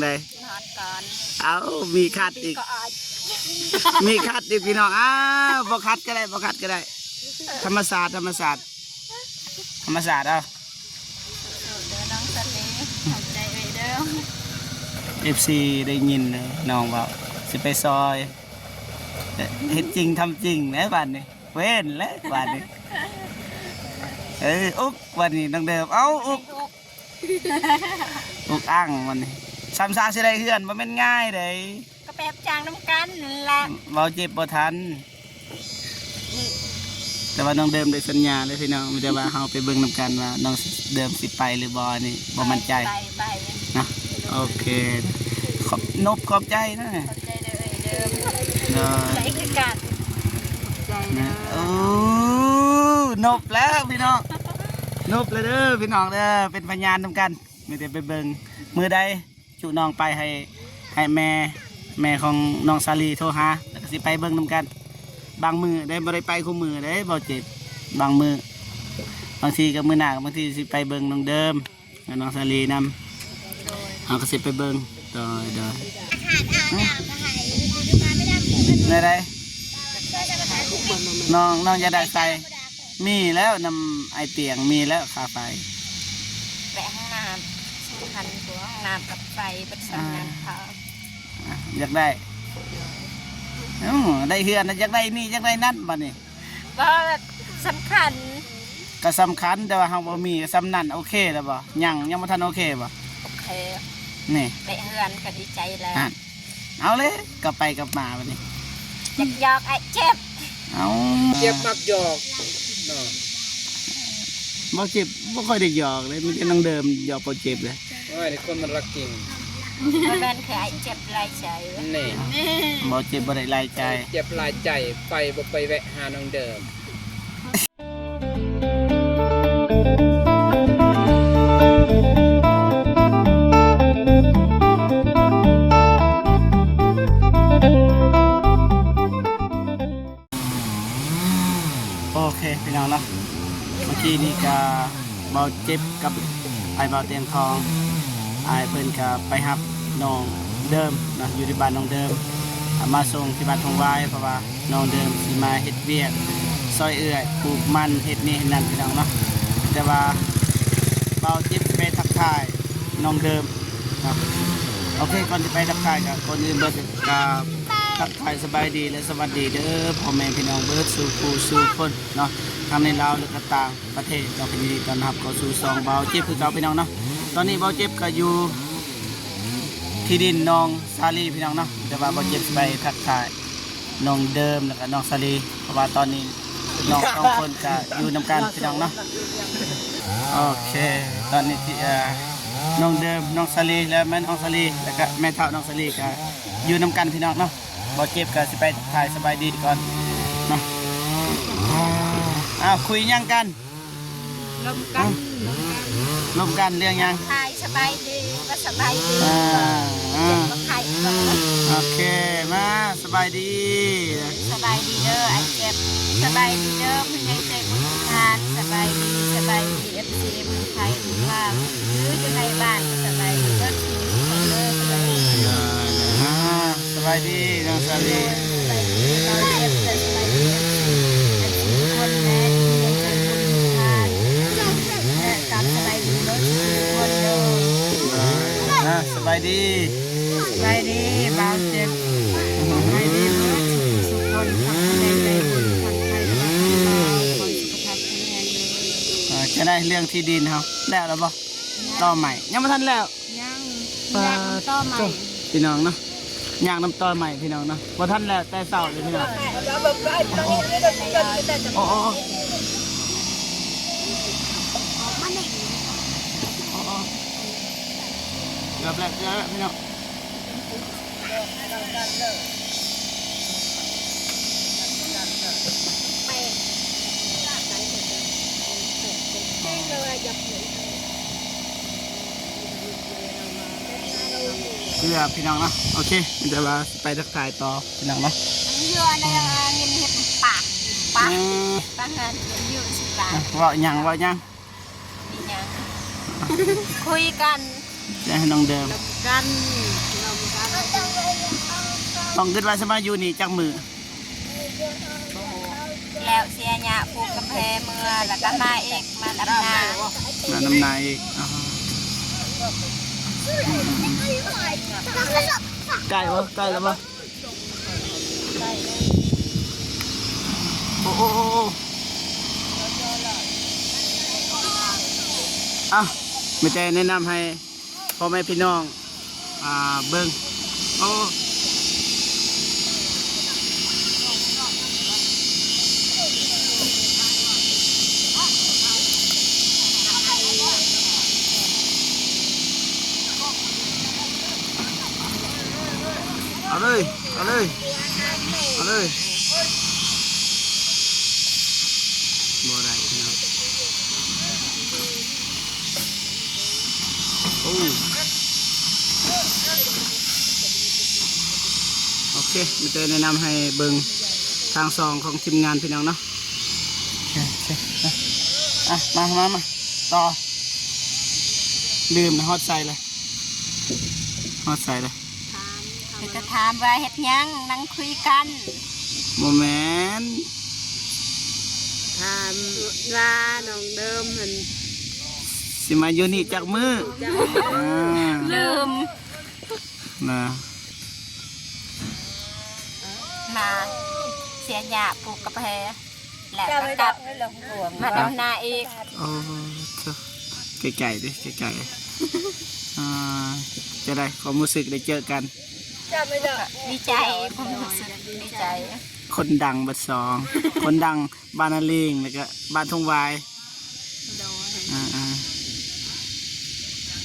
ໄດ້ ຮອດກ່ອນ ເອົ້າ ມີຂັດອີກ ມີຂັດອີກພີ່ນ້ອງ. ອ້າວ ບໍ່ຂັດກໍໄດ້ ບໍ່ຂັດກໍໄດ້ ທຳມະຊາດ ທຳມະຊາດ ທຳມະຊາດ. ເອົາ ເດີນ້ອງສະເລ ຂອບໃຈເອື້ອຍເດີ. ເອັຟຊີ ໄດ້ຍິນເດີ ນ້ອງເວົ້າ ຊິໄປຊອຍ ເຮັດຈິງທຳຈິງແຫຼະບາດນີ້ ເວັ້ນແຫຼະບາດນີ້. ເອີ ອຸກ ບາດນີ້ນ້ອງເດີມ ເອົ້າ ອຸກ ອຸກອັ່ງບາດນີ້ ສ່ຳຊາຊິໄດ້ເຮືອນບໍ່ແມ່ນງ່າຍເດ້. ກໍໄປຮັບຈ້າງນຳກັນນັ້ນລະ ເວົ້າເຈັບບໍ່ທັນ. ແຕ່ວ່ານ້ອງເດີມໄດ້ສັນຍາແລ້ວພີ່ນ້ອງ ມີແຕ່ວ່າເຮົາໄປເບິ່ງນຳກັນວ່ານ້ອງເດີມຊິໄປຫຼືບໍ່ ອັນນີ້ບໍ່ໝັ້ນໃຈ ໄປ ໄປ ນະ. ໂອເຄ ຂອບ ນົບຂອບໃຈນະ ຂອບໃຈເດີເອື້ອຍເດີ ໂດຍ ໃຈຄືກັນ ຂອບໃຈເດີ. ໂອ້ ນົບແລ້ວພີ່ນ້ອງ ນົບແລ້ວເດີພີ່ນ້ອງເດີ ເປັນພະຍານນຳກັນ ມີແຕ່ໄປເບິ່ງ ມື້ໃດ ຈຸນ້ອງໄປໃຫ້ ໃຫ້ແມ່ ແມ່ຂອງນ້ອງສາລີໂທຫາ ແລ້ວກໍຊິໄປເບິ່ງນຳກັນ. ບາງມື້ໄດ້ ບໍ່ໄດ້ໄປຄູ່ມື້ເດ້ ບໍ່ເຈັບ ບາງມື້ ບາງທີກໍມື້ໜ້າ ບາງທີຊິໄປເບິ່ງນ້ອງເດີມ ແລະ ນ້ອງສາລີນຳ ເຮົາກໍຊິໄປເບິ່ງ. ໂດຍ ໂດຍ ແນວໃດ ນ້ອງ ນ້ອງຢາກໄດ້ໃສ່ ມີແລ້ວນຳອ້າຍຕຽງ ມີແລ້ວຄ່າໄຟ ແວະຫ້ອງນ້ຳ ສຳຄັນກວ່າຫ້ອງນ້ຳກັບໄຟ ເບິດສ່ຳນັ້ນ ອ່າ ເຂົາ ອ່າ ຢາກໄດ້ ເອົ້າ ໄດ້ເຮືອນ ຢາກໄດ້ນີ້ ຢາກໄດ້ນັ້ນ ບາດນີ້ ບໍ່ ສຳຄັນ ກໍສຳຄັນ ແຕ່ວ່າເຮົາບໍ່ມີ ສ່ຳນັ້ນໂອເຄແລ້ວບໍ່? ຍັງ ຍັງບໍ່ທັນໂອເຄບໍ່? ໂອເຄ ນີ້ ໄດ້ເຮືອນກໍດີໃຈແລ້ວ ຫັ້ນ ເອົາເລີຍ ກັບໄປກັບມາບາດນີ້ ຢາກຢອກອ້າຍເຈັບ ເອົ້າ ເຈັບມັກຢອກເນາະ. ບໍ່ເຈັບບໍ່ຄ່ອຍໄດ້ຢອກເລີຍ ມີແຕ່ນ້ອງເດີມຢອກບໍ່ເຈັບເລີຍ. ໂອ້ຍ ຄົນມັນລັກຈິງ ບໍ່ແມ່ນຄືອ້າຍເຈັບຫຼາຍໃຈ ນີ້ ບໍ່ເຈັບບໍ່ໄດ້ຫຼາຍໃຈ ເຈັບຫຼາຍໃຈ ໄປບໍ່ໄປແວະຫານ້ອງເດີມ. ໂອເຄພີ່ນ້ອງເນາະ ເມື່ອກີ້ນີ້ກະເບົາເຈັບກັບອ້າຍເບົາຕຽງທອງ ອ້າຍເພິ່ນກະໄປຮັບນ້ອງເດີມເນາະ ຢູ່ທີ່ບ້ານນ້ອງເດີມ ເອົາມາສົ່ງທີ່ບ້ານທົ່ງຫວາຍ ເພາະວ່ານ້ອງເດີມຊິມາເຮັດວຽກຊ່ອຍເອື້ອຍ ປູກມັນ ເຮັດນີ້ເຮັດນັ້ນພີ່ນ້ອງເນາະ. ແຕ່ວ່າເບົາເຈັບຊິໄປທັກທາຍນ້ອງເດີມເນາະ. ໂອເຄ ກ່ອນຊິໄປທັກທາຍ ກະກ່ອນອື່ນເບີດກະທັກທາຍສະບາຍດີ ແລະ ສະຫວັດດີເດີພໍ່ແມ່ພີ່ນ້ອງເບີດສູ່ຜູ້ສູ່ຄົນເນາະ ທັງໃນລາວ ແລະ ກະຕ່າງ ປະເທດເນາະ. ກໍຍິນດີຕ້ອນຮັບເຂົ້າສູ່ຊ່ອງເບົາເຈັບຄືເກົ່າພີ່ນ້ອງເນາະ. ຕອນນີ້ເບົາເຈັບກໍຢູ່ທີ່ດິນນ້ອງສາລີພີ່ນ້ອງເນາະ ແຕ່ວ່າເບົາເຈັບຊິໄປທັກທາຍນ້ອງເດີມ ແລ້ວກໍນ້ອງສາລີ ເພາະວ່າຕອນນີ້ນ້ອງສອງຄົນກໍຢູ່ນຳກັນພີ່ນ້ອງເນາະ. ໂອເຄ ຕອນນີ້ທີ່ ເອີ ນ້ອງເດີມ ນ້ອງສາລີ ແລະ ແມ່ນ້ອງສາລີ ແລ້ວກໍແມ່ເຖົ້ານ້ອງສາລີກໍຢູ່ນຳກັນພີ່ນ້ອງເນາະ. ເບົາເຈັບກໍຊິໄປທັກທາຍສະບາຍດີກ່ອນເນາະ. ອ້າວ ຄຸຍຫຍັງກັນ? ລົມກັນ ລົມກັນ ລົມກັນເລື່ອງຫຍັງ? ທັກທາຍສະບາຍດີ ວ່າສະບາຍດີ. ອ່າ ອ່າ ເຈັບບໍ່ໄຂ້ບໍ່. ໂອເຄ ມາ ສະບາຍດີ ສະບາຍດີເດີອ້າຍເຈັບ ສະບາຍດີເດີຜູ້ໃຫຍ່ໃຈບຸນທຸກທ່ານ ສະບາຍດີ ສະບາຍດີ ເອັຟຊີ ເມືອງໄທທຸກທ່ານ ຫຼືຢູ່ໃນບ້ານ ສະບາຍດີເບິດທຸກຄົນເດີ ສະບາຍດີ. ອ່າ ສະບາຍດີນ້ອງສາລີ ສະບາຍດີ ເຈົ້າເຈັບ ສະບາຍດີ ເອັຟຊີ ທຸກຄົນ ແລະຜູ້ໃຫຍ່ໃຈບຸນທຸກທ່ານ ແລະ ກັບສະບາຍດີເບິດທຸກຄົນເດີ. ອ່າ ສະບາຍດີ ສະບາຍດີບ່າວເຈັບ ສະບາຍດີເບິດທຸກຄົນ ທັງຜູ້ໃຫຍ່ໃຈບຸນ ທັງໄທ ແລະ ລາວ ຂໍໃຫ້ສຸຂະພາບແຂງແຮງເດີ. ອ່າ ຈະໄດ້ເລື່ອງທີ່ດິນເຮົາແລ້ວແລ້ວບໍ່? ຕໍ່ໃໝ່ ຍັງບໍ່ທັນແລ້ວ ຍັງ ຢາກນຳຕໍ່ໃໝ່ ພີ່ນ້ອງເນາະ ຢາກນຳຕໍ່ໃໝ່ພີ່ນ້ອງເນາະ ບໍ່ທັນແລ້ວແຕ່ເຊົ້າເລີຍພີ່ນ້ອງ. ໂອ້ ໂອ້ ໂອ້ ເກືອບແລ້ວ ເກືອບແລ້ວພີ່ນ້ອງ. ເກືອບພີ່ນ້ອງເນາະ ໂອເຄ ມີແຕ່ວ່າໄປທັກທາຍຕໍ່ພີ່ນ້ອງເນາະ. ເວົ້າຫຍັງ ເວົ້າຫຍັງ ຄຸຍກັນ. ຈະໃຫ້ນ້ອງເດີມ ນຳກັນ ນຳກັນ ຕ້ອງຄິດວ່າຊິມາຢູ່ນີ້ຈັກມື້? ແລ້ວເສຍຍາປູກກາແຟເມືອ ແລ້ວກໍມາອີກ ມາດຳນາ ມາດຳນາອີກ. ອໍ ໃກ້ບໍ່? ໃກ້ແລ້ວບໍ່? ໂອ້ ໂອ້ ໂອ້ ໂອ້ ອ່ະ ມີແຕ່ແນະນຳໃຫ້ພໍ່ແມ່ພີ່ນ້ອງ ອ່າ ເບິ່ງ. ໂອ້ ເອົາເລີຍ ເອົາເລີຍ ເອົາເລີຍ. ບໍ່ໄດ້ພີ່ນ້ອງ. ໂອ້ ໂອເຄ ມີແຕ່ແນະນຳໃຫ້ເບິ່ງທາງຊ່ອງຂອງທີມງານພີ່ນ້ອງເນາະ. ໂອເຄ ໂອເຄ ອ່ະ ອ່ະ ມາ ມາ ມາ ຕໍ່. ລືມນະ ຮອດໃສລະ? ຮອດໃສລະ? ເພິ່ນກໍຖາມວ່າເຮັດຫຍັງ ນັ່ງຄຸຍກັນ. ບໍ່ແມ່ນ ຖາມວ່ານ້ອງເດີມຫັ້ນ ຊິມາຢູ່ນີ້ຈັກມື້? ອ່າ ລືມນະ ມາເສຍຫຍ້າ ປູກກາແຟ ແລ້ວກໍກັບມາດຳນາອີກ. ໂອ້ ເຈົ້າ ໄກໆເດ້ ໄກໆ. ອ່າ ຈັ່ງໃດ ຄວາມຮູ້ສຶກໄດ້ເຈີກັນ? ດີໃຈ ຄວາມຮູ້ສຶກດີໃຈ. ຄົນດັງເບິດສອງ ຄົນດັງບ້ານນາລີງ ແລ້ວກໍບ້ານທົ່ງຫວາຍ. ໂດຍ ອ່າ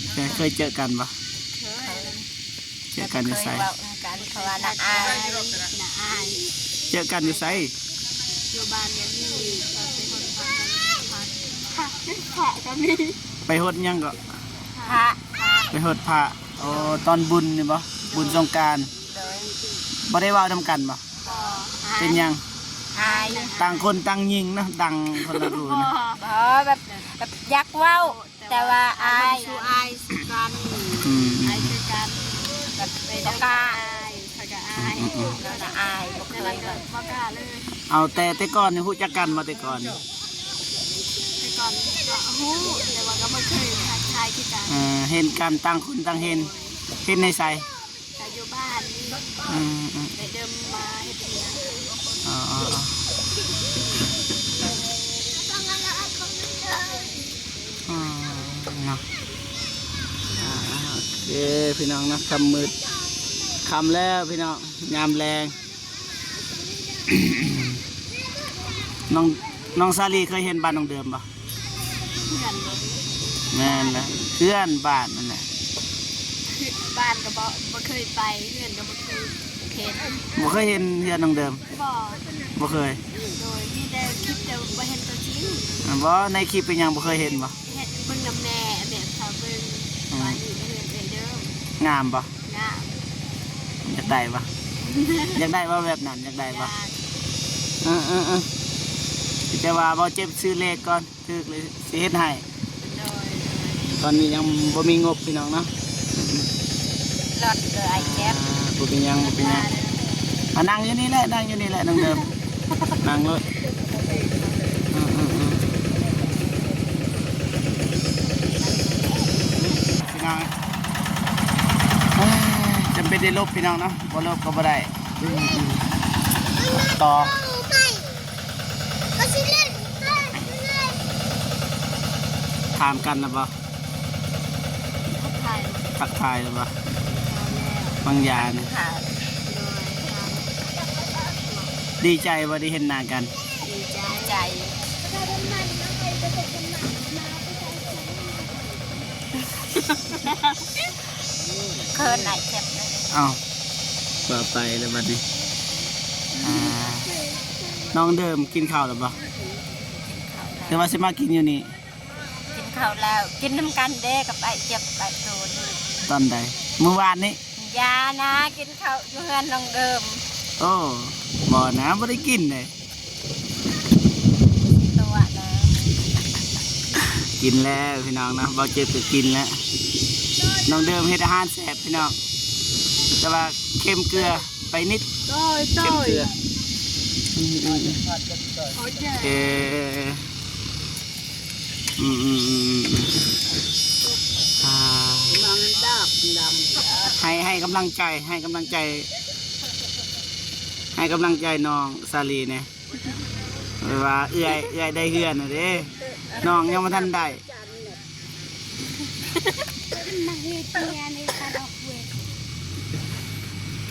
ໆ ເຄີຍ ເຄີຍເຈີກັນບໍ່? ເຄີຍ. ເຈີກັນຢູ່ໃສ? ເຄີຍເວົ້ານຳກັນ ເພາະວ່ານ້າອາຍ ນ້າອາຍ. ເຈີກັນຢູ່ໃສ? ຢູ່ບ້ານກໍມີ ພະກໍມີ. ໄປຫົດຫຍັງເກາະ? ພະ. ໄປຫົດພະ. ໂອ້ ຕອນບຸນນີ້ບໍ່? ບຸນສົງການ. ໂດຍ. ບໍ່ໄດ້ເວົ້ານຳກັນບໍ່? ບໍ່. ເປັນຫຍັງ? ອາຍ. ຕ່າງຄົນຕ່າງຍິງນະ ດັງຄົນລະຮູນະ. ບໍ່ ແບບ ແບບຢາກເວົ້າ ແຕ່ວ່າອາຍ ສູ່ອາຍສູ່ກັນ. ອືມ ອາຍຄືກັນ ແບບບໍ່ກ້າ ອາຍ ຂ້ອຍກໍອາຍ. ອືມໆ ແລ້ວກໍອາຍ ບໍ່ເຄີຍ ບໍ່ກ້າເລີຍ. ເອົາ ແຕ່ ແຕ່ກ່ອນນີ້ຮູ້ຈັກກັນບໍ່? ແຕ່ກ່ອນ ແຕ່ກ່ອນກໍຮູ້ ແຕ່ວ່າກໍບໍ່ເຄີຍທັກທາຍຄືກັນ. ເອີ ເຫັນກັນຕ່າງຄົນຕ່າງເຫັນ. ເຫັນໃນໃສ? ກໍຢູ່ບ້ານນີ້. ອືມໆ ໄດ້ເດີມມາເຮັດວຽກ. ອໍໆໆ ເນາະ. ອ່າ ໂອເຄ ພີ່ນ້ອງເນາະ ຄ່ຳມືດ ຄ່ຳແລ້ວພີ່ນ້ອງ ຍາມແລງ. ນ້ອງ ນ້ອງສາລີເຄີຍເຫັນບ້ານນ້ອງເດີມບໍ່? ເຮືອນບໍ່? ແມ່ນແຫຼະ ເຮືອນບ້ານນັ້ນແຫຼະ. ບ້ານກໍບໍ່ ບໍ່ເຄີຍໄປ ເຮືອນກໍບໍ່ເຄີຍເຫັນ. ບໍ່ເຄີຍເຫັນເຮືອນນ້ອງເດີມ? ບໍ່ ບໍ່ເຄີຍ. ໂດຍ ມີແຕ່ຄລິບ ແຕ່ບໍ່ເຫັນຕົວຈິງ. ບໍ່ ໃນຄລິບເປັນຫຍັງ ບໍ່ເຄີຍເຫັນບໍ່? ເຫັນເບິ່ງນຳແມ່ ແມ່ພາເບິ່ງ. ອືມ ວ່ານີ້ເຮືອນເອື້ອຍເດີມ. ງາມບໍ່? ງາມ. ຢາກໄດ້ບໍ່? ຢາກໄດ້ບໍ່ແບບນັ້ນ? ຢາກໄດ້ບໍ່? ຢາກ. ເອີໆໆ ແຕ່ວ່າບໍ່ເຈັບຊື້ເລກກ່ອນ ຖືກເລີຍຊິເຮັດໃຫ້. ໂດຍ ໂດຍ. ຕອນນີ້ຍັງບໍ່ມີງົບພີ່ນ້ອງເນາະ. ລອດເດີອ້າຍແຈັບ. ອ່າ ບໍ່ເປັນຫຍັງ ບໍ່ເປັນຫຍັງ. ອ່າ ນັ່ງຢູ່ນີ້ແຫຼະ ນັ່ງຢູ່ນີ້ແຫຼະ ນັ່ງເດີມ ນັ່ງໂລດ. ອືມໆໆ ພີ່ນ້ອງ ຈຳເປັນໄດ້ຫຼົບພີ່ນ້ອງເນາະ ບໍ່ຫຼົບກໍບໍ່ໄດ້. ອືມໆ ຕໍ່ ຖາມກັນນະບໍ່? ທັກທາຍ ທັກທາຍແລ້ວບໍ່? ຖາມແລ້ວ ວາງຢານະ. ຖາມ ໂດຍ ຖາມ. ດີໃຈບໍ່ໄດ້ເຫັນໜ້າກັນ? ດີໃຈ ໃຈ. ເຂີນອ້າຍແຈັບເລີຍ. ເອົ້າ ວ່າໄປແລ້ວບັດນີ້. ອ່າ ນ້ອງເດີມກິນເຂົ້າແລ້ວບໍ່? ກິນເຂົ້າແລ້ວ. ແຕ່ວ່າຊິມາກິນຢູ່ນີ້? ກິນເຂົ້າແລ້ວ ກິນນຳກັນເດ້ກັບອ້າຍແຈັບ ອ້າຍໂຕນ. ຕອນໃດ? ມື້ວານນີ້? ຢ່ານະ ກິນເຂົ້າຢູ່ເຮືອນນ້ອງເດີມ. ໂອ້ ບໍ່ນະ ບໍ່ໄດ້ກິນເດ້. ຕົວະນະ. ກິນແລ້ວພີ່ນ້ອງເນາະ ບໍ່ເຈັບກໍກິນແລ້ວ. ນ້ອງເດີມເຮັດອາຫານແຊບພີ່ນ້ອງ ແຕ່ວ່າເຄັມເກືອໄປນິດ ໂດຍ ເຄັມເກືອ ໂດຍ ອືມໆ ໂອເຄ ເອີ ອືມໆ ອືມໆ ອ່າ ໃຫ້ ໃຫ້ກຳລັງໃຈ ໃຫ້ກຳລັງໃຈ ໃຫ້ກຳລັງໃຈນ້ອງສາລີແດ່ ແບບວ່າເອື້ອຍ ເອື້ອຍໄດ້ເຮືອນແລ້ວເດ້ ນ້ອງຍັງບໍ່ທັນໄດ້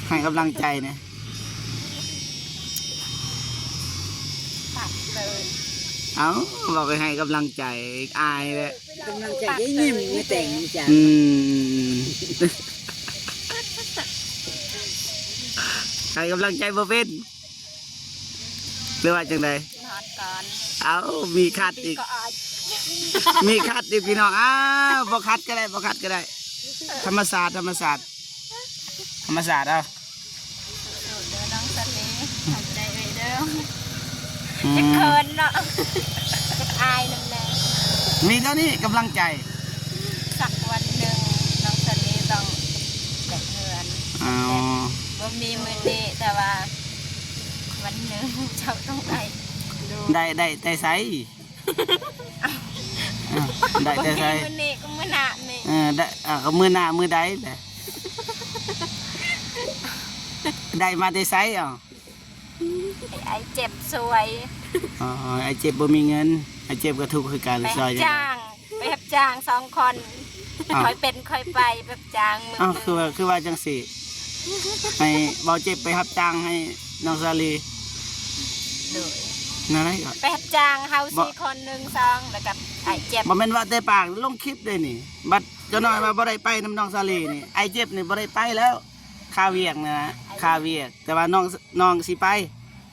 ໃຫ້ກຳລັງໃຈແດ່ ເອົ້າ ບອກໃຫ້ກຳລັງໃຈ ອາຍແຫຼະ ກຳລັງໃຈໄດ້ຍິ້ມ ໄດ້ແຕ່ງຈັງ ອືມ ໃຫ້ກຳລັງໃຈບໍ່ເປັນ ຫຼືວ່າຈັ່ງໃດ? ນອນກ່ອນ ເອົ້າ ມີຂັດອີກ ມີຂັດອີກພີ່ນ້ອງ ອ້າວ ບໍ່ຂັດກໍໄດ້ ບໍ່ຂັດກໍໄດ້ ທຳມະຊາດ ທຳມະຊາດ ທຳມະຊາດ ເອົາ ເດີນ້ອງສາລີ ຂອບໃຈເອື້ອຍເດີ ອືມ ຈະເຂີນເນາະ ຈະອາຍນຳແດ່ ມີເທົ່ານີ້ກຳລັງໃຈ ສັກວັນໜຶ່ງນ້ອງສາລີຕ້ອງໄດ້ເຮືອນ ເອົ້າ ບໍ່ມີມື້ນີ້ ແຕ່ວ່າ ວັນໜຶ່ງເຈົ້າຕ້ອງໄດ້ ໄດ້ ໄດ້ແຕ່ໃສ? ໄດ້ແຕ່ໃສ? ມື້ນີ້ກໍມື້ໜ້ານີ້ ເອີ ໄດ້ ອ່າ ກໍມື້ໜ້າມື້ໃດແຫຼະ ໄດ້ມາແຕ່ໃສ? ເອົ້າ ອ້າຍເຈັບຊ່ວຍ ອໍ ອ້າຍເຈັບບໍ່ມີເງິນ ອ້າຍເຈັບກໍທຸກຄືກັນ ໄປຮັບຈ້າງ ຊ່ອຍກັນ ໄປຮັບຈ້າງສອງຄົນ ອ້າວ ຄ່ອຍເປັນຄ່ອຍໄປ ໄປຮັບຈ້າງມື້ ອ້າວ ໜຶ່ງ ຄືວ່າ ຄືວ່າຈັ່ງຊີ້ ໃຫ້ເບົາເຈັບໄປຮັບຈ້າງໃຫ້ນ້ອງສາລີ ໂດຍ ແນວໃດກໍ ໄປຮັບຈ້າງເຮົາ ບໍ່ ສີ່ຄົນ ໜຶ່ງ ສອງ ແລ້ວກໍອ້າຍເຈັບ ບໍ່ແມ່ນວ່າແຕ່ປາກລົງຄລິບເດ້ນີ້ ບັດຈັກໜ້ອຍວ່າບໍ່ໄດ້ໄປນຳນ້ອງສາລີນີ້ ອ້າຍເຈັບນີ້ບໍ່ໄດ້ໄປແລ້ວ ຄາວຽກນະ ຄາວຽກ ແຕ່ວ່ານ້ອງ ນ້ອງຊິໄປ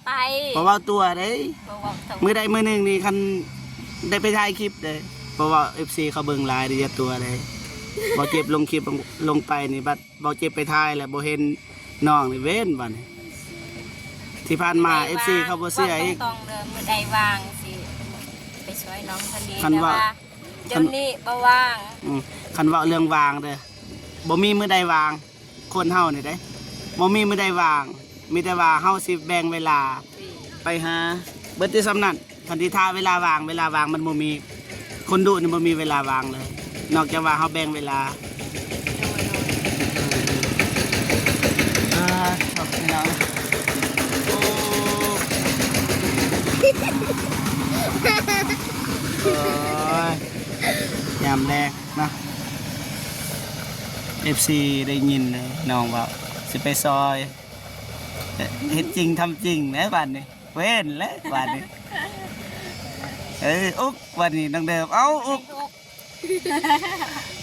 ໄປ ບໍ່ເວົ້າຕົວະເດ້ ບໍ່ເວົ້າຕົວະ ມື້ໃດມື້ໜຶ່ງນີ້ ຄັນໄດ້ໄປຖ່າຍຄລິບເດ້ ເພາະວ່າເອັຟຊີເຂົາເບິ່ງຫຼາຍເດ້ ຢ່າຕົວະເດ້ ບໍ່ເຈັບລົງຄລິບລົງໄປນີ້ ບັດບໍ່ເຈັບໄປຖ່າຍແລ້ວບໍ່ເຫັນນ້ອງນີ້ເວັ້ນບັດນີ້ ທີ່ຜ່ານມາເອັຟຊີເຂົາບໍ່ເຊື່ອອີກ ເວົ້າຕົງໆເດີ ມື້ໃດວ່າງຊິໄປຊ່ວຍນ້ອງຄົນນີ້ ຄັນວ່າ ແຕ່ວ່າດຽວນີ້ບໍ່ວ່າງ ອືມ ຄັນເວົ້າເລື່ອງວ່າງເດີ ບໍ່ມີມື້ໃດວ່າງ ຄົນເຮົານີ້ເດ້ ບໍ່ມີມື້ໃດວ່າງ ມີແຕ່ວ່າເຮົາຊິແບ່ງເວລາໄປຫາ ເບິດແຕ່ສ່ຳນັ້ນ ຄັນຊິຖ້າເວລາວ່າງ ເວລາວ່າງມັນບໍ່ມີ ຄົນດຸນີ້ບໍ່ມີເວລາວ່າງເລີຍ ນອກຈາກວ່າເຮົາແບ່ງເວລາ ອ່າ ຂອບໃຈເນາະ ໂອ້ ໂອ້ຍ ຍາມແລງ ເນາະ ເອັຟຊີໄດ້ຍິນເດີ ນ້ອງເວົ້າ ຊິໄປຊ່ອຍ ເຮັດຈິງທຳຈິງແຫຼະບາດນີ້ ເວັ້ນແຫຼະບາດນີ້ ເອີ ອຸກ ບາດນີ້ນ້ອງເດີມ ເອົ້າ ອຸກ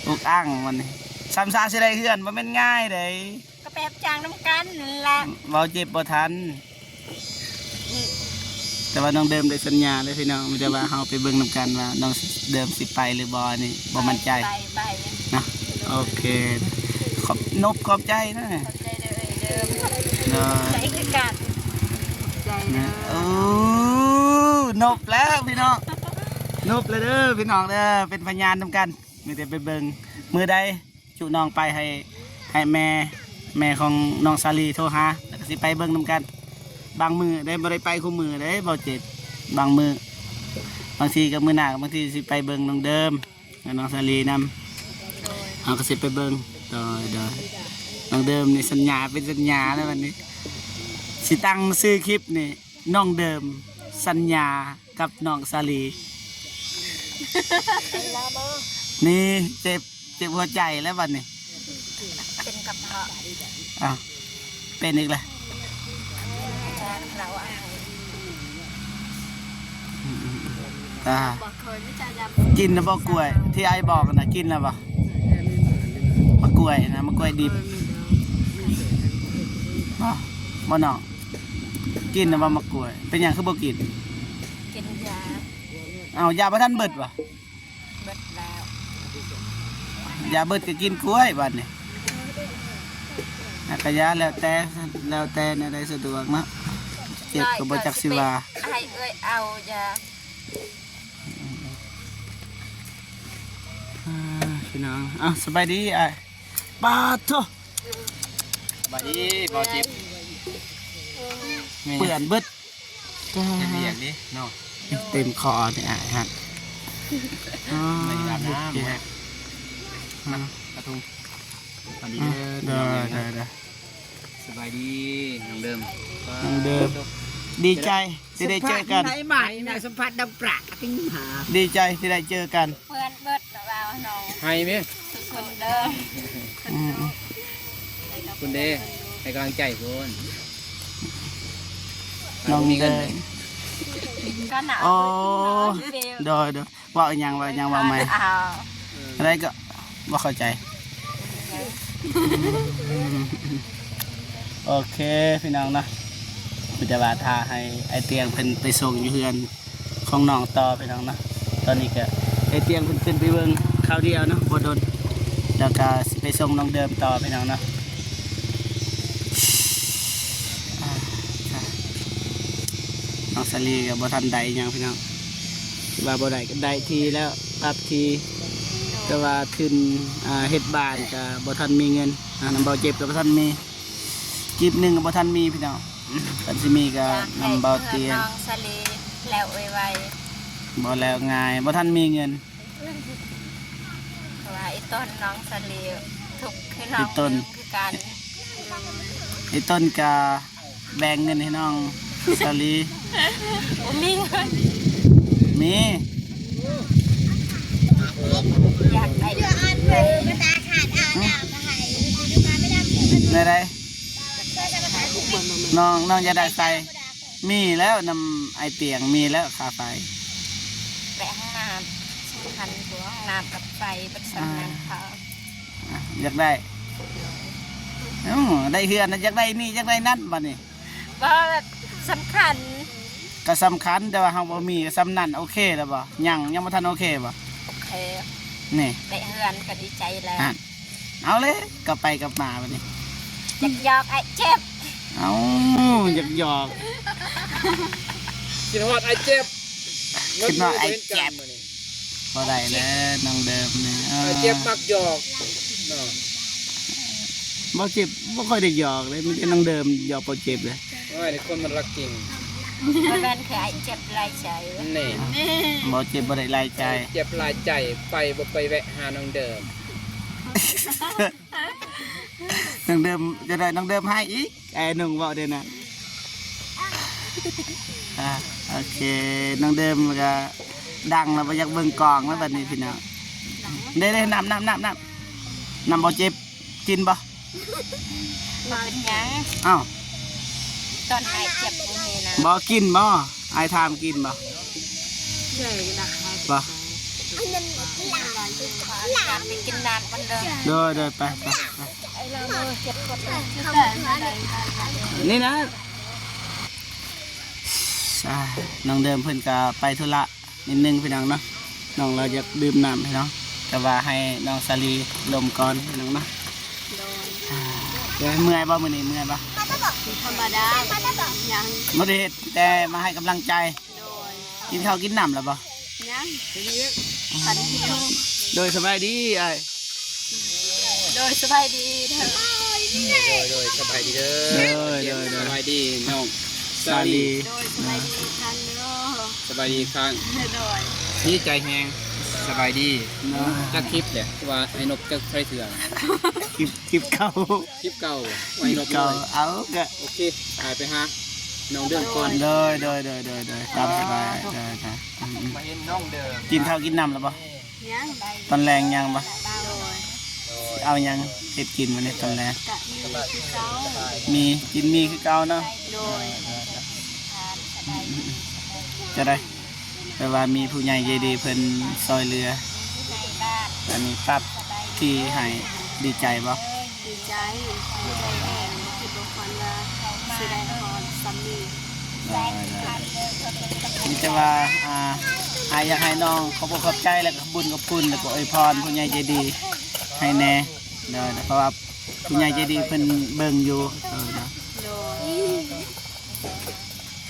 ອຸກອັ່ງບາດນີ້ ສ່ຳຊາຊິໄດ້ເຮືອນບໍ່ແມ່ນງ່າຍເດ້. ກໍໄປຮັບຈ້າງນຳກັນນັ້ນແຫຼະ ເວົ້າເຈັບບໍ່ທັນ ແຕ່ວ່ານ້ອງເດີມໄດ້ສັນຍາເດ້ພີ່ນ້ອງ ມີແຕ່ວ່າເຮົາໄປເບິ່ງນຳກັນວ່ານ້ອງເດີມຊິໄປຫຼືບໍ່ ອັນນີ້ບໍ່ໝັ້ນໃຈ ໄປ ໄປ ນະ ໂອເຄ ຂອບ ນົບຂອບໃຈນະ ຂອບໃຈເດີ ເດີ ໂດຍ ໃຈຄືກັນ ໃຈເດີ ໂອ້ ນົບແລ້ວພີ່ນ້ອງ ນົບແລ້ວເດີພີ່ນ້ອງເດີ ເປັນພະຍານນຳກັນ ມີແຕ່ໄປເບິ່ງ ມື້ໃດ ຈຸນ້ອງໄປໃຫ້ ໃຫ້ແມ່ ແມ່ຂອງນ້ອງສາລີໂທຫາ ແລ້ວກໍຊິໄປເບິ່ງນຳກັນ ບາງມື້ເດ້ ບໍ່ໄດ້ໄປຄູ່ມື້ເດ້ ບໍ່ເຈັບ ບາງມື້ ບາງທີກໍມື້ໜ້າ ບາງທີຊິໄປເບິ່ງນ້ອງເດີມ ແລະ ນ້ອງສາລີນຳ ເຮົາກໍຊິໄປເບິ່ງ ໂດຍ ໂດຍ ນ້ອງເດີມນີ້ສັນຍາເປັນສັນຍາແລ້ວບັດນີ້ ຊິຕັ້ງຊື່ຄລິບນີ້ ນ້ອງເດີມສັນຍາ ກັບນ້ອງສາລີ ນີ້ເຈັບ ເຈັບຫົວໃຈແລ້ວບັດນີ້ ເປັນກະເພາະ ອ້າວ ເປັນອີກແລ້ວ ອືມ ອືມ ອືມ ອ່າ ບໍ່ເຄີຍ ມີແຕ່ຢາ ກິນແລ້ວບໍ່ກ້ວຍ ທີ່ອ້າຍບອກນະ ກິນແລ້ວບໍ່? ໝາກກ້ວຍນະ ໝາກກ້ວຍດິບ ບໍ່ ບໍ່ນ້ອງ ກິນແລ້ວບໍ່ໝາກກ້ວຍ? ເປັນຫຍັງຄືບໍ່ກິນ? ກິນຢາ ເອົ້າ ຢາບໍ່ທັນເບິດບໍ່? ເບິດແລ້ວ ຢາເບິດກໍກິນກ້ວຍບາດນີ້ ອາ ກະຢາ ແລ້ວແຕ່ ແລ້ວແຕ່ແນວໃດສະດວກເນາະ ເຈັບກໍບໍ່ຈັກຊິວ່າ ໃຫ້ເອື້ອຍເອົາຢາ ອ່າ ພີ່ນ້ອງ ເອົ້າ ສະບາຍດີອ້າຍ. ປາດໂທ້ ສະບາຍດີ ບໍ່ເຈັບ ເປື້ອນເບິດ ເຮັດວຽກເດ້ເນາະ ເຕັມຄໍນີ້ອ້າຍຫັ້ນ ໄປອາບນ້ຳ ມາ ກະທຸງ ສະບາຍດີເດີ ເດີ ເດີ ເດີ ສະບາຍດີ ນ້ອງເດີມ ນ້ອງເດີມ ດີໃຈ ຊິໄດ້ເຈີກັນ ໃນໃໝ່ນະ ສຳຜັດນຳປະຕິງຫາ ດີໃຈທີ່ໄດ້ເຈີກັນ ເພື່ອນເບິດລະວ່ານ້ອງ ໃຫ້ແມ ທຸກຄົນເດີ ອືມ ພຸ້ນເດ້ ໃຫ້ກຳລັງໃຈພຸ້ນ ນ້ອງເດີມ ກໍໜາວ ໂອ້ ໂດຍ ໂດຍ ເວົ້າອີ່ຫຍັງ ເວົ້າອີ່ຫຍັງ ເວົ້າໃໝ່ ອາ ອັນໃດກໍບໍ່ເຂົ້າໃຈ ໂອເຄ ພີ່ນ້ອງເນາະ ມີແຕ່ວ່າຖ້າໃຫ້ອ້າຍຕຽງເພິ່ນໄປສົ່ງຢູ່ເຮືອນຂອງນ້ອງຕໍ່ ພີ່ນ້ອງເນາະ ຕອນນີ້ກໍອ້າຍຕຽງເພິ່ນຂຶ້ນໄປເບິ່ງຄາວດຽວເນາະ ບໍ່ດົນ ແລ້ວກໍຊິໄປສົ່ງນ້ອງເດີມຕໍ່ ພີ່ນ້ອງເນາະ ອ່າ ນ້ອງສາລີກໍບໍ່ທັນໄດ້ຫຍັງ ພີ່ນ້ອງ ວ່າບໍ່ໄດ້ກໍໄດ້ທີ່ແລ້ວ ປັບທີ່ ແຕ່ວ່າທຶນ ອ່າ ເຮັດບ້ານກໍບໍ່ທັນມີເງິນ ອ່າ ນຳເບົາເຈັບກໍບໍ່ທັນມີ ກີບໜຶ່ງກໍບໍ່ທັນມີພີ່ນ້ອງ ຄັນຊິມີກໍນຳເບົາຕຽງ ນ້ອງສາລີແລ້ວໄວໆ ບໍ່ແລ້ວງ່າຍ ບໍ່ທັນມີເງິນ ເພາະວ່າອີ່ຕົນນ້ອງສາລີທຸກຄືນ້ອງ ອີ່ຕົນ ຄືກັນ ອີ່ຕົນກໍ ແບ່ງເງິນໃຫ້ນ້ອງສາລີ ບໍ່ມີເງິນ ມີ ຢາກໄດ້ ແນວໃດ ນ້ອງ ນ້ອງຢາກໄດ້ໄຟ ມີແລ້ວນຳອ້າຍຕຽງ ມີແລ້ວຄ່າໄຟ ແປຫ້ອງນ້ຳ ສຳຄັນກວ່າຫ້ອງນ້ຳກັບໄຟ ເບິດສ່ຳນັ້ນ ອ່າ ເຂົາ ອ່າ ຢາກໄດ້ ໂດຍ ເອີ ໄດ້ເຮືອນນະ ຢາກໄດ້ນີ້ ຢາກໄດ້ນັ້ນ ບາດນີ້ ບໍ່ ແບບສຳຄັນ ກໍສຳຄັນ ແຕ່ວ່າເຮົາບໍ່ມີ ກໍສ່ຳນັ້ນ ໂອເຄແລ້ວບໍ່? ຍັງ ຍັງບໍ່ທັນໂອເຄບໍ່? ໂອເຄ ນີ້ ໄດ້ເຮືອນກໍດີໃຈແລ້ວ ຫັ້ນ ເອົາເລີຍ ກັບໄປກັບມາບາດນີ້ ຢາກຢອກອ້າຍເຈັບ ເອົາ ຢາກຢອກ ຄິດຮອດອ້າຍເຈັບ ຄິດຮອດອ້າຍເຈັບ ບໍ່ໄດ້ເດີ ນ້ອງເດີມນີ້ ເອີ ອ້າຍເຈັບມັກຢອກເນາະ ບໍ່ເຈັບບໍ່ຄ່ອຍໄດ້ຢອກເດ້ ມີແຕ່ນ້ອງເດີມຢອກບໍ່ເຈັບເດ້ ໂອ້ຍ ຄົນມັນລັກຈິງ ບໍ່ແມ່ນແຄ່ອ້າຍເຈັບຫຼາຍໃຈ ນີ້ ບໍ່ເຈັບບໍ່ໄດ້ຫຼາຍໃຈ ເຈັບຫຼາຍໃຈ ໄປບໍ່ໄປແວະຫານ້ອງເດີມ ນ້ອງເດີມ ຈະໄດ້ນ້ອງເດີມໃຫ້ອີກ ອ້າຍໜຸ່ງເວົ້າເດ້ນະ ອ່າ ໂອເຄ ນ້ອງເດີມກໍດັງແລ້ວ ບໍ່ຢາກເບິ່ງກ້ອງແລ້ວບັດນີ້ພີ່ນ້ອງ ເດ້ໆ ນ້ຳ ນ້ຳ ນ້ຳ ນ້ຳ ນ້ຳບໍ່ເຈັບ ກິນບໍ່? ບໍ່ເປັນຫຍັງ ອ້າວ ຕອນຫາຍເຈັບບໍ່ມີນະ ບໍ່ກິນບໍ່? ອ້າຍຖາມກິນບໍ່? ບໍ່ ໄປກິນນ້ຳກ່ອນເດີ ໂດຍ ໂດຍ ໄປ ໄປ ໄປ ນີ້ນະ ອ່າ ນ້ອງເດີມເພິ່ນກໍໄປທຸລະ ນິດໜຶ່ງພີ່ນ້ອງເນາະ ນ້ອງລາວຢາກດື່ມນ້ຳພີ່ນ້ອງ ແຕ່ວ່າໃຫ້ນ້ອງສາລີລົມກ່ອນພີ່ນ້ອງເນາະ ໂດຍ ອ່າ ເມື່ອຍບໍ່ມື້ນີ້ ເມື່ອຍບໍ່? ທຳມະດາ ຍັງ ບໍ່ໄດ້ເຮັດ ແຕ່ມາໃຫ້ກຳລັງໃຈ ໂດຍ ກິນເຂົ້າກິນນ້ຳແລ້ວບໍ່? ຍັງ ຄັນຫິວ ໂດຍ ສະບາຍດີອ້າຍ ໂດຍ ສະບາຍດີເດີ ໂດຍ ໂດຍ ສະບາຍດີເດີ ໂດຍ ໂດຍ ໂດຍ ສະບາຍດີນ້ອງສາລີ ສາລີ ໂດຍ ສະບາຍດີອີກຄັ້ງເດີ ສະບາຍດີອີກຄັ້ງ ໂດຍ ດີໃຈແຮງ ສະບາຍດີ ໂດຍ ຈັກຄລິບແຫຼະ ຄືວ່າອ້າຍນົບຈັກໃສ່ເທື່ອ ຄລິບ ຄລິບເກົ່າ ຄລິບເກົ່າ ອ້າຍນົບເລີຍ ເອົາ ກະ ໂອເຄ ອ້າຍໄປຫານ້ອງເດີມກ່ອນ ໂດຍ ໂດຍ ໂດຍ ໂດຍ ຕາມສະບາຍ ໂດຍ ໂດຍ ມາເຫັນນ້ອງເດີມ ກິນເຂົ້າກິນນ້ຳແລ້ວບໍ່? ຍັງ ຕອນແລງຍັງບໍ່? ໂດຍ ຊິເອົາຫຍັງເຮັດກິນມື້ນີ້ຕອນແລງ? ກະມີຄືເກົ່າ ມີ ກິນໝີ່ຄືເກົ່າເນາະ ໂດຍ ຈະໄດ້ ແປວ່າມີຜູ້ໃຫຍ່ໃຈດີເພິ່ນຊ່ອຍເຫຼືອ ອັນນີ້ປັບທີ່ໃຫ້ ດີໃຈບໍ່? ດີໃຈ ດີໃຈແຮງ ບໍ່ຄິດບໍ່ຝັນວ່າຊິໄດ້ຮອດສ່ຳນີ້ ມີແຕ່ວ່າ ອ່າ ອ້າຍຢາກໃຫ້ນ້ອງຂອບອົກຂອບໃຈ ແລ້ວກໍຂອບບຸນຂອບຄຸນ ແລ້ວກໍອວຍພອນຜູ້ໃຫຍ່ໃຈດີໃຫ້ແດ່ ໂດຍ ເພາະວ່າຜູ້ໃຫຍ່ໃຈດີເພິ່ນເບິ່ງຢູ່ ໂດຍ ໂດຍ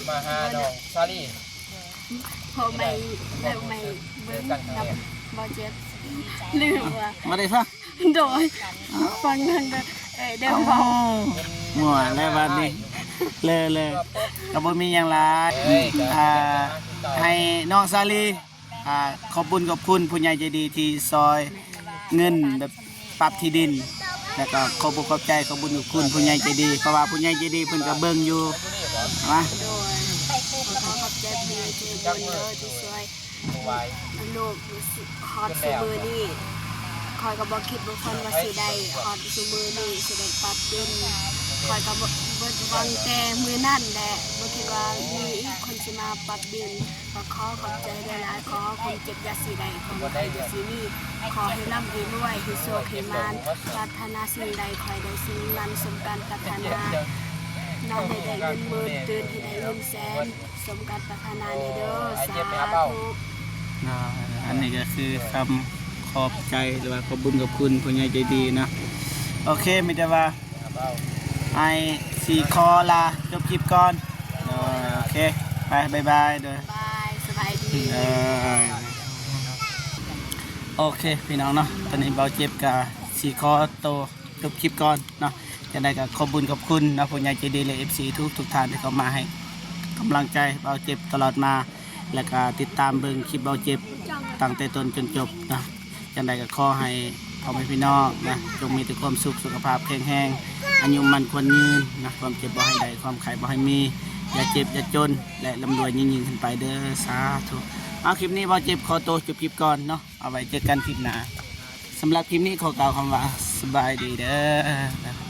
ມາຫານ້ອງສາລີ ພໍ່ໃໝ່ ແມ່ໃໝ່ເບິ່ງນຳບໍ່ເຈັບ ຫຼືວ່າ ມາໄດ້ຊະ ໂດຍ ຟັງເລື່ອງເດີ ເອີຍ ເດີ ເອົ້າ ເວົ້າ ມ່ວນແລ້ວບັດນີ້ ເລີ ເລີ ກໍບໍ່ມີຫຍັງຫຼາຍ ອ່າ ໃຫ້ນ້ອງສາລີ ອ່າ ຂອບບຸນຂອບຄຸນຜູ້ໃຫຍ່ໃຈດີທີ່ຊ່ອຍເງິນແບບປັບທີ່ດິນ ແລ້ວກໍຂອບອົກຂອບໃຈ ຂອບບຸນຂອບຄຸນຜູ້ໃຫຍ່ໃຈດີ ເພາະວ່າຜູ້ໃຫຍ່ໃຈດີເພິ່ນກໍເບິ່ງຢູ່ນະ ໂດຍ ຂໍຂອບໃຈຜູ້ໃຫຍ່ໃຈບຸນເດີທີ່ຊ່ວຍ ລູກຮອດຊຸມື້ນີ້ ຂ້ອຍກໍບໍ່ຄິດບໍ່ຝັນວ່າຊິໄດ້ຮອດຊຸມື້ນີ້ ຊິໄດ້ປັບດິນ ຂ້ອຍກໍບໍ່ ບໍ່ຫວັງແຕ່ມື້ນັ້ນແຫຼະ ບໍ່ຄິດວ່າມີອີກຄົນຊິມາປັບດິນ ກໍຂໍຂອບໃຈຫຼາຍໆ ຂໍຄວາມເຈັບຢ່າຊິໄດ້ ຄວາມໄຂ້ຢ່າຊິມີ ຂໍໃຫ້ລ່ຳໃຫ້ລວຍ ໃຫ້ໂຊກໃຫ້ໝານ ປາດຖະໜາສິ່ງໃດ ຂໍໃຫ້ໄດ້ສິ່ງນັ້ນສົມການປາດຖະໜາ ນຳໃຫ້ໄດ້ເງິນໝື່ນ ຕື່ນໃຫ້ໄດ້ເງິນແສນ ສົມການປາດຖະໜາແດ່ເດີ ສາທຸ. ອ່າ ອັນນີ້ກໍຄືຄຳຂອບໃຈ ຫຼືວ່າຂອບບຸນຂອບຄຸນຜູ້ໃຫຍ່ໃຈດີເນາະ. ໂອເຄ ມີແຕ່ວ່າອ້າຍຊິຂໍລາຈົບຄລິບກ່ອນ. ໂດຍ ໂອເຄ ໄປ ບາຍບາຍ ໂດຍ ບາຍ ສະບາຍດີ ໂດຍ. ໂອເຄ ພີ່ນ້ອງເນາະ ຕອນນີ້ເບົາເຈັບກໍຊິຂໍໂຕ ຈົບຄລິບກ່ອນເນາະ. ຈັ່ງໃດກໍຂອບບຸນຂອບຄຸນເນາະ ຜູ້ໃຫຍ່ໃຈດີ ແລະ ເອັຟຊີ ທຸກໆທ່ານທີ່ເຂົ້າມາໃຫ້ກຳລັງໃຈເບົາເຈັບຕະຫຼອດມາ ແລະ ກໍຕິດຕາມເບິ່ງຄລິບເບົາເຈັບຕັ້ງແຕ່ຕົ້ນຈົນຈົບເນາະ. ຈັ່ງໃດກໍຂໍໃຫ້ພໍ່ແມ່ພີ່ນ້ອງນະ ຈົ່ງມີແຕ່ຄວາມສຸກ ສຸຂະພາບແຂງແຮງ ອາຍຸໝັ້ນຂວັນຍືນນະ ຄວາມເຈັບບໍ່ໃຫ້ໄດ້ ຄວາມໄຂ້ບໍ່ໃຫ້ມີ ຢ່າເຈັບຢ່າຈົນ ແລະ ລ່ຳລວຍຍິ່ງໆຂຶ້ນໄປເດີ ສາທຸ. ເອົາ ຄລິບນີ້ເບົາເຈັບຂໍໂຕຈົບຄລິບກ່ອນເນາະ ເອົາໄວ້ເຈີກັນຄລິບໜ້າ. ສຳລັບຄລິບນີ້ຂໍກ່າວຄຳວ່າສະບາຍດີເດີ.